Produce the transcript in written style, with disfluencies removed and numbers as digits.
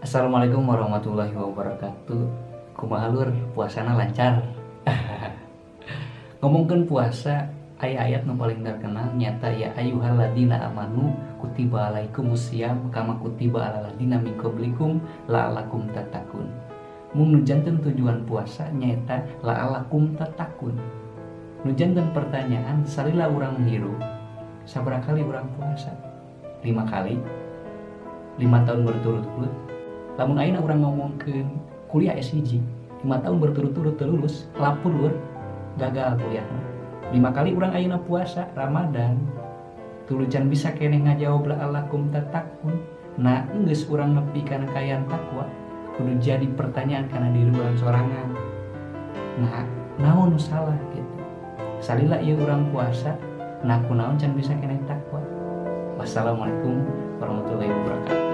Assalamualaikum warahmatullahi wabarakatuh. Kumaha, Lur, puasana lancar? Ngomongkeun puasa, aya ayat nu paling terkenal nyaeta ya ayyuhalladzina amanu kutiba alaikumusiyam kama kutiba alal ladzina min qablikum la'allakum tattaqun. Mung nu janten tujuan puasa nyaeta la'allakum tattaqun. Nu janten pertanyaan, salila urang hirup sabaraha kali urang puasa? 5 kali, 5 tahun berturut-turut. Lamun ayeuna urang ngomongkeun kuliah S1 5 tahun berturut-turut teu lulus, lapur, Lur, gagal kuliah. 5 kali urang ayeuna puasa Ramadan, tuluy can bisa keneh ngajawab la'allakum tattaqun. Nah, enggeus urang nepi kana kaayaan takwa, kudu jadi pertanyaan kana diri urang sorangan. Nah, naon nu salah gitu salila ieu urang puasa? Nah, kunaon can bisa keneh takwa? Wassalamualaikum warahmatullahi wabarakatuh.